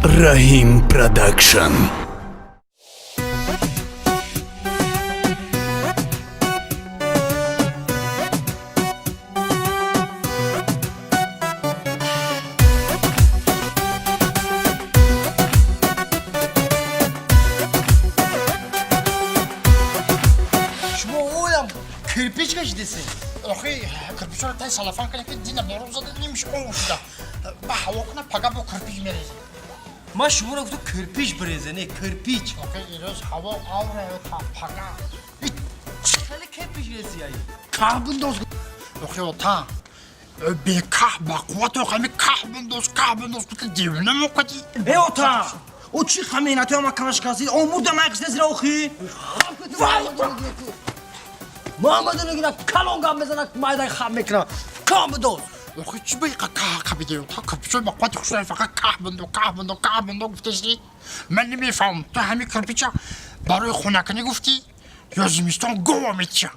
Раҳим Продакшн. Шумо оям кирпич кашидесен. Охи, кирпичро тай салафан кардем, ки дина борон зада, нимш ов шуда. Ба ҳаво кунам, пага бо кирпич мерезем. Ман шуморо гуфтам, кирпич бирезен, не кирпич. Охи, ирӯз ҳаво авра та пага. Хеле кирпич резияй. Каҳ биндоз. Охи, ота. Бекаҳ ба қувват, охи, ами каҳ биндоз, каҳ биндоз, гуфта девона мокади. Э, ота! О, чӣ хаминатоя ма камаш казид? Омурда майқисне зира охи. Муҳаммаду нагина калон гап мезанад, майдай хаб мекунад. Кам бидоз. Охи, чӣ ба иқа каҳ қабиде? Ота, кирпичои ба қуввати хушрай, фақат каҳ биндо, каҳ биндо, каҳ биндо гуфташди. Ман намефаҳмам, ту ҳами кирпича барои хонакунӣ гуфтӣ ё зимистон гова метиша?